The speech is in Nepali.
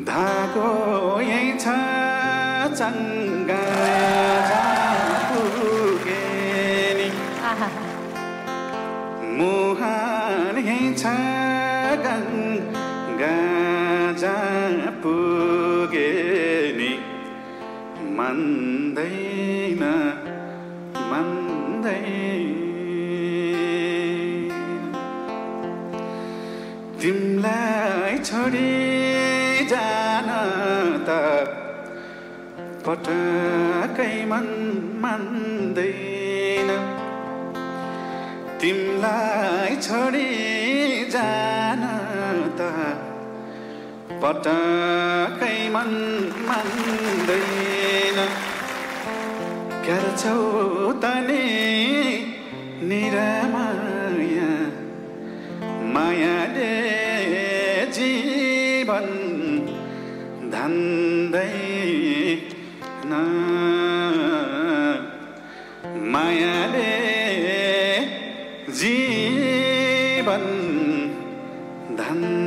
धागो यही छ चङ्गा पुगे नि मुहान यही छ गङ्गा पुगे नि मन्दैन तिमलाई छोडी जान त पटकै मन मान्दैन तिमलाई छोडी जान त पटकै मन मान्दैन गर्छौ तनी निरामाया मायाले जीवन धान्दैन मायाले जीवन धान्दैन